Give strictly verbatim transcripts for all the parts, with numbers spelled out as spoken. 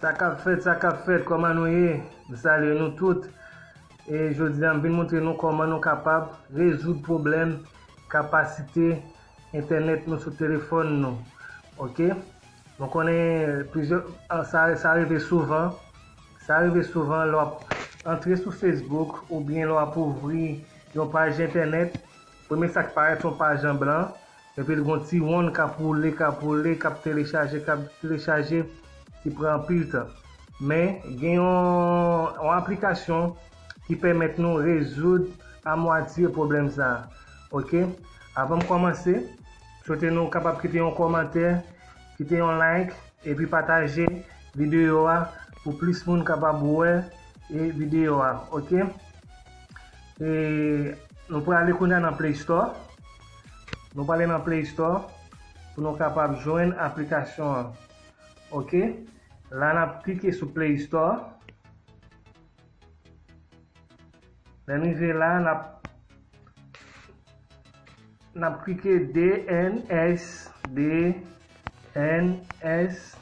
Sa k ap fèt, sa k ap fèt, kòman nou ye? M salye nou tout. E jodi a, m vin montre nou kòman nou kapab rezoud pwoblèm kapasite entènèt nou sou telefòn nou. Oke? Nou konnen plizyè, sa, sa rive souvan. Sa rive souvan lè w ap antre sou Facebook oubyen lè w ap ouvri yon paj entènèt. Premye sa k parèt se yon paj an blan. Epi l gen yon ti wonn k ap woule, k ap woule, k ap telechaje, k ap telechaje, ki pran anpil tan. Men, gen yon, yon aplikasyon ki pèmèt nou rezoud amwatye pwoblèm sa a. Oke? Avan m kòmanse, swete nou kapab kite yon kòmantè, kite yon like, epi pataje videyo a pou plis moun kapab wè e videyo a. Oke? E nou prale kounye a nan Play Store. Nou prale nan Play Store pou nou kapab jwenn aplikasyon an. Oke? La, n ap klike sou Play Store. Lè n rive la, n ap, n ap klike D N S, D N S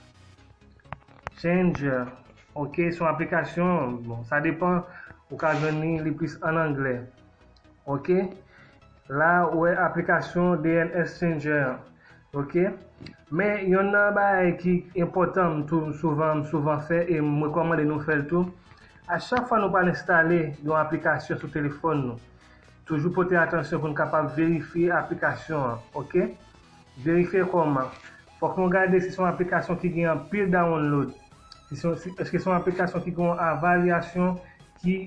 Changer. Oke, se yon aplikasyon, bon, sa depan, ou ka jwenn li, li plis an anglè. Oke? La, ou wè aplikasyon D N S Changer an. Oke? Men, yonn nan bagay ki enpòtan, m tou, souvan, m souvan fè, e m rekòmande nou fè l tou. A chak fwa nou pral enstale yon aplikasyon sou telefòn nou, toujou pote atansyon pou n kapab verifye aplikasyon an. Oke? Verifye kòman? Fòk nou gade si se yon aplikasyon ki gen anpil download. Si se yon, si, èske se yon aplikasyon ki gen yon avalyasyon ki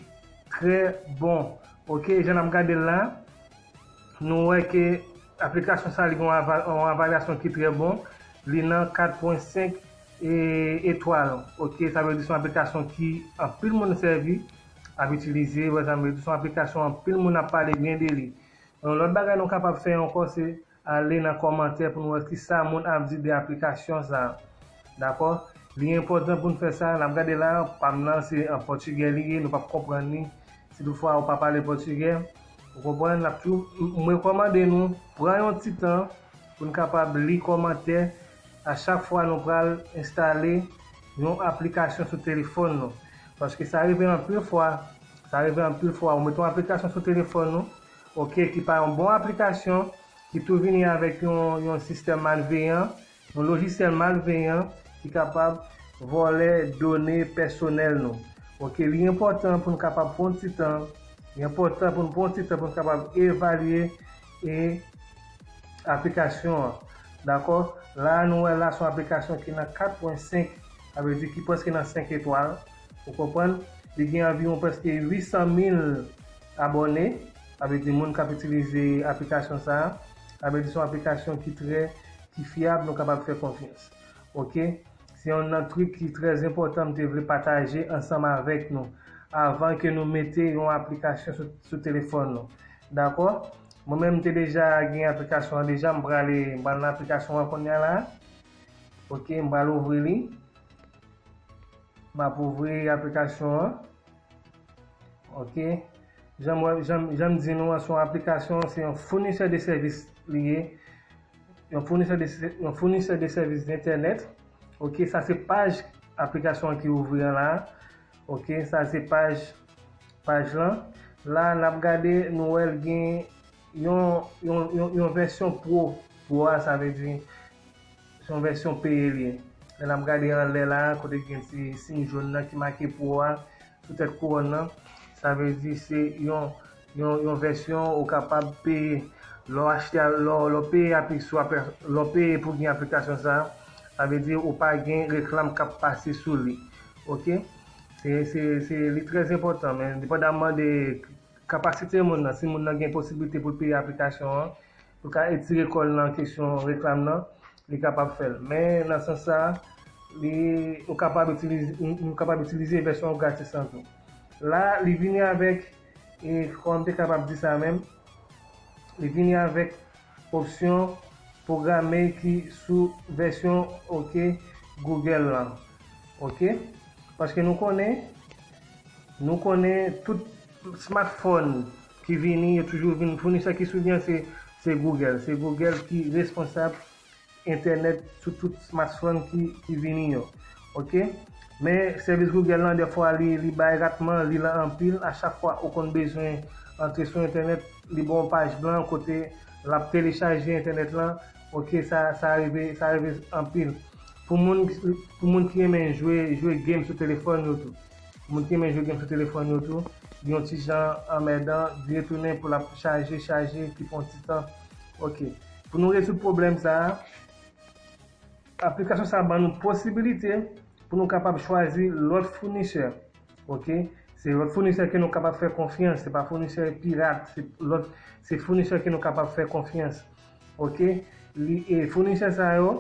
trè bon? Oke, jan n ap gade l la, nou wè ke aplikasyon sa li gen yon ava-, yon avalyasyon ki trè bon. Li nan kat pwen senk e, etwal. Oke, sa vle di se yon aplikasyon ki anpil moun sèvi, ap itilize. Wè, sa vle di se yon aplikasyon anpil moun ap pale byen de li. Yon lòt bagay nou kapab fè ankò, se ale nan kòmantè pou n wè kisa moun ap di de aplikasyon sa a. Dakò? Li enpòtan pou n fè sa. N ap gade la, pa m nan se an pòtigè li ye, nou p ap konprann li si toutfwa ou pa pale pòtigè. Ou konprann? N ap tou, m, m rekòmande nou pran yon ti tan pou n kapab li kòmantè a chak fwa nou pral enstale yon aplikasyon sou telefòn nou. Paske sa rive anpil fwa, sa rive anpil fwa, ou mete yon aplikasyon sou telefòn nou, oke, ki pa yon bon aplikasyon, ki tou vini avèk yon, yon sistèm malveyan, yon lojisyèl malveyan ki kapab vòlè done pèsonèl nou. Oke, li enpòtan pou n kapab pran ti tan, li enpòtan pou n pran ti tan pou n kapab evalye e aplikasyon an. Dakò? La, nou wè la, se yon aplikasyon ki nan kat pwen senk, sa vle di ki prèske nan senk etwal. Ou konprann? Li gen anviwon prèske uit san mil abòne. Sa vle di moun k ap itilize aplikasyon sa a. Sa vle di se yon aplikasyon ki trè, ki fyab, nou kapab fè konfyans. Oke? Se youn nan trik ki trè enpòtan m te vle pataje ansanm avèk nou avan ke nou mete yon aplikasyon sou, sou telefòn nou. Dakò? Mwen menm, m te deja gen aplikasyon an deja, m prale, m pral nan aplikasyon an kounye a la. Oke, m pral ouvri li. M ap ouvri aplikasyon an. Oke. Jan m wè, jan, jan m di nou an, se yon aplikasyon, se yon founisè de sèvis li ye. Yon founisè de sè-, yon founisè de sèvis entènèt. Oke, sa se paj aplikasyon an ki ouvri an la. Oke, sa se paj, paj lan. La, n ap gade, nou wè l gen yon, yon, yon, yon vèsyon pro. Pro a, sa vle di, se yon vèsyon peye li ye. Lè n ap gade anlè la, kote gen ti siy jòn nan ki make pro a, sou tèt kouwòn nan, sa vle di se yon, yon, yon vèsyon ou kapab peye. Lè w achte, lè w, lè w peye aplik-, sou apl-, lè w peye pou gen aplikasyon sa a, sa vle di ou pa gen reklam k ap pase sou li. Oke? Se, se, se, li trè enpòtan, men depandamman de kapasite moun nan, si moun nan gen posiblite pou l peye aplikasyon an, pou l ka etire kò l nan kesyon reklam nan, li kapab fè l. Men nan sans sa, li, ou kapab itilize, nou, nou kapab itilize vèsyon gratis lan tou. La, li vini avèk, e, kòman m te kapab di sa menm, li vini avèk opsyon pwograme ki sou vèsyon, oke, Google lan. Oke? Paske nou konnen, nou konnen tout smartphone ki vini, yo toujou vin, founisè ki sou li an se, se Google. Se Google ki responsab entènèt sou tout smartphone ki, ki vini yo. Ok? Men sèvis Google lan, dèfwa, li, li bay ratman, li lan anpil. A chak fwa ou konn bezwen antre sou entènèt, li ba w yon paj blan kote l ap telechaje entènèt lan. Ok, sa, sa rive, sa rive anpil. Pou moun, pou moun ki renmen jwe, jwe game sou telefòn yo tou. Pou moun ki renmen jwe game sou telefòn yo tou, li yon ti jan anmèdan, li retounen pou l ap chaje, chaje, ki pran ti tan. Ok. Pou nou rezoud pwoblèm sa a, aplikasyon sa a ban nou posibilite pou nou kapab chwazi lòt founisè. Ok? Se lòt founisè ke nou kapab fè konfyans, se pa founisè pirat, se lòt, se founisè ke nou kapab fè konfyans. Ok? Li, e founisè sa yo,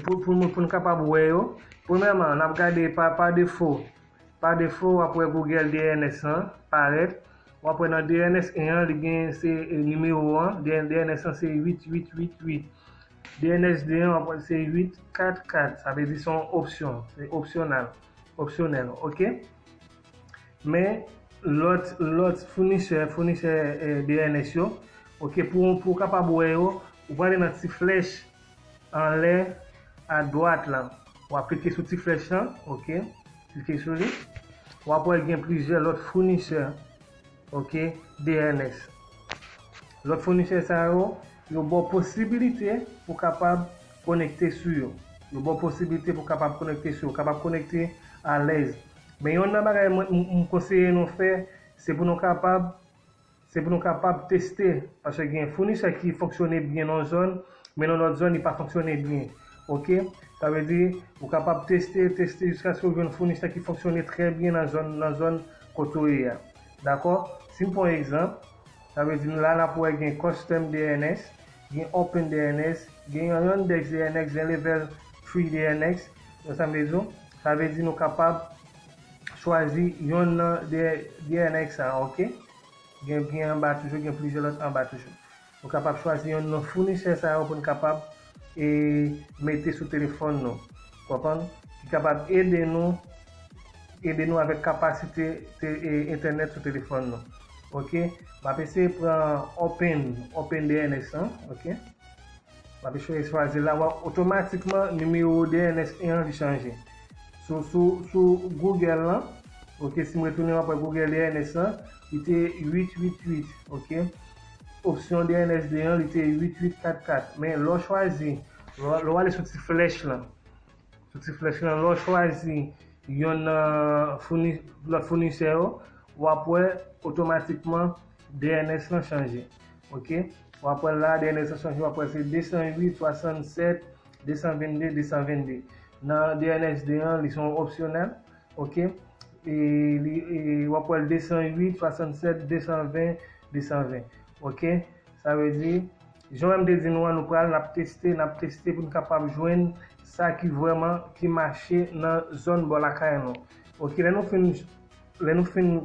pou, pou, nou- pou nou kapab wè yo, premyèman, n ap gade pa, pa defo. Pa defo, w ap wè Google D N S lan parèt. W ap wè nan D N S en an, li gen se, e, nimewo an. D N S lan se uit uit uit uit. D N S de an, w ap wè se uit kat kat. Sa vle di se yon opsyon. Se opsyonal. Opsyonèl. Ok? Men lòt, lòt founisè, founisè, e, D N S yo, ok, pou, pou w kapab wè yo, ou prale nan ti flèch anlè adwat lan. W ap klike sou ti flèch lan, ok, klike sou li. W ap wè gen plizyè lòt founisè, ok, D N S. Lòt founisè sa yo, yo ba w posibilite pou w kapab konekte sou yo. Yo ba w posibilite pou w kapab konekte sou yo, kapab konekte alèz. Men yonn nan bagay mwen, m, m konseye nou fè, se pou nou kapab, se pou nou kapab teste, paske gen founisè ki fonksyone byen nan yon zòn, men nan lòt zòn, li pa fonksyone byen. Ok? Sa vle di, ou kapab teste, teste jiskaske ou jwenn founisè ki fonksyone trè byen nan zòn, nan zòn kote w ye a. Dakò? Si m pran yon egzanp, sa vle di, la, n ap wè gen Custom D N S, gen Open D N S, gen Yandex D N S, gen Level three D N S. Sa vle di, sa vle di nou kapab chwazi yonn nan D N S sa, ok? Gen, gen anba toujou, gen plizyè lòt anba toujou. Nou kapab chwazi yonn nan founisè sa yo pou n kapab, e, mete sou telefòn nou. Konprann? Ki kapab ede nou, ede nou avèk kapasite te, e, entènèt sou telefòn nou. Ok? M ap eseye pran Open, Open D N S lan. Ok? M ap eseye chwazi la, w ap otomatikman nimewo D N S en an li chanje. Sou, sou, sou Google lan, ok, si m retounen, w ap wè Google D N S lan, li te uit uit uit, ok. Opsyon D N S de an, li te uit uit kat kat. Men lè w chwazi, lè w, lè w ale sou ti flèch lan, sou ti flèch lan, lè w chwazi yonn nan founi-, lòt founisè yo, w ap wè otomatikman D N S lan chanje. Ok? W ap wè la, D N S lan chanje, w ap wè se de san uit, swasannsèt, de san vennde, de san vennde. Nan D N S de an, li se yon opsyonèl. Ok? E li, e w ap wè l de san uit, swasannsèt, de san ven, de san ven. Ok? Sa vle di, jan m te di nou an, nou pral, n ap teste, n ap teste pou n kapab jwenn sa ki vrèman, ki mache nan zòn bò lakay nou. Ok, lè nou fin, lè nou fin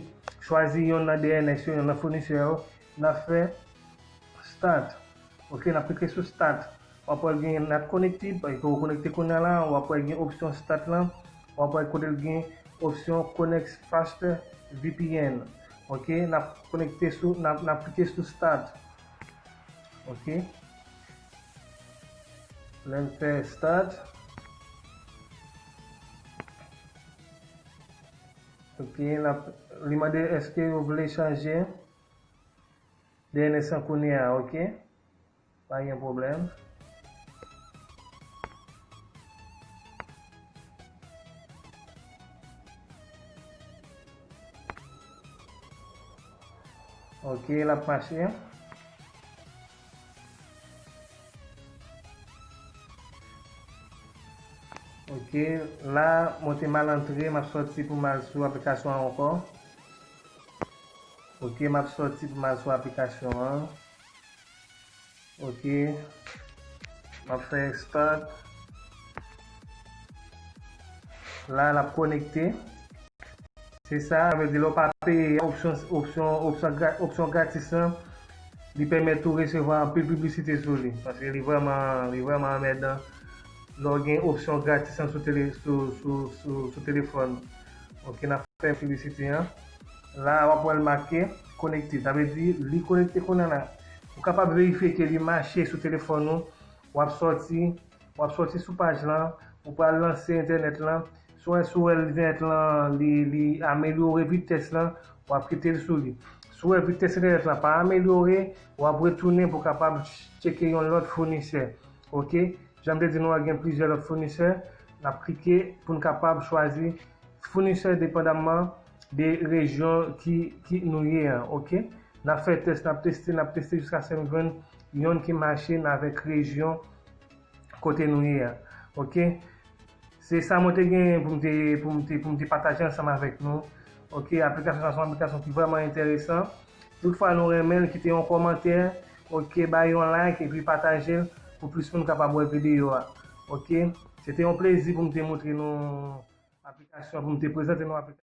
chwazi yonn nan D N S yo, yonn nan founisè yo, n ap fè Start. Ok, n ap klike sou Start. W ap wè gen Not Connected, paske w konekte kounye a la, w ap wè gen opsyon Start lan, w ap wè kote l gen opsyon Connect Faster V P N. Ok, n ap konekte sou, n ap, n ap klike sou Start. Ok. Lè m fè Start. Ok, n ap, li mande èske yo vle chanje D N S lan kounye a, ok? Pa gen pwoblèm. Ok, l ap mache. Ok, la, mwen te mal antre, m ap sòti pou m al sou aplikasyon an ankò. Ok, m ap sòti pou m al sou aplikasyon an. Ok. M ap fè Start. La, l ap konekte. Se sa, sa vle di lè w pa peye opsyon, opsyon, opsyon gra-, opsyon gratis lan, li pèmèt ou resevwa anpil piblisite sou li. Paske li vrèman, li vrèman anmèdan lè w gen opsyon gratis lan sou tele-, sou, sou, sou, sou telefòn. Ok, n ap fè piblisite an. La, w ap wè l make konekte. Sa vle di, li konekte kounye a la. Ou kapab verifye ke li mache sou telefòn ou. W ap sòti, w ap sòti sou paj lan. Ou pral lanse entènèt lan. Si w wè, si w wè entènèt lan, li, li amelyore vitès lan, w ap kite l sou li. Si w wè vitès entènèt lan pa amelyore, w ap retounen pou w kapab tcheke yon lòt founisè. Oke? Jan m te di nou an, gen plizyè lòt founisè. N ap klike pou n kapab chwazi founisè depandamman de rejyon ki, ki nou ye an. Oke? N ap fè tès, n ap teste, n ap teste jiskaske n jwenn yon ki mache avèk rejyon kote nou ye a. Oke? Se sa mwen te gen pou m te, pou m te, pou m te pataje ansanm avèk nou. Oke? Aplikasyon sa se yon aplikasyon ki vrèman enteresan. Toutfwa nou renmen l, kite yon kòmantè, oke, bay yon like epi pataje l pou plis moun kapab wè videyo a. Oke? Se te yon plezi pou m te montre nou aplikasyon, pou m te prezante nou aplikasyon.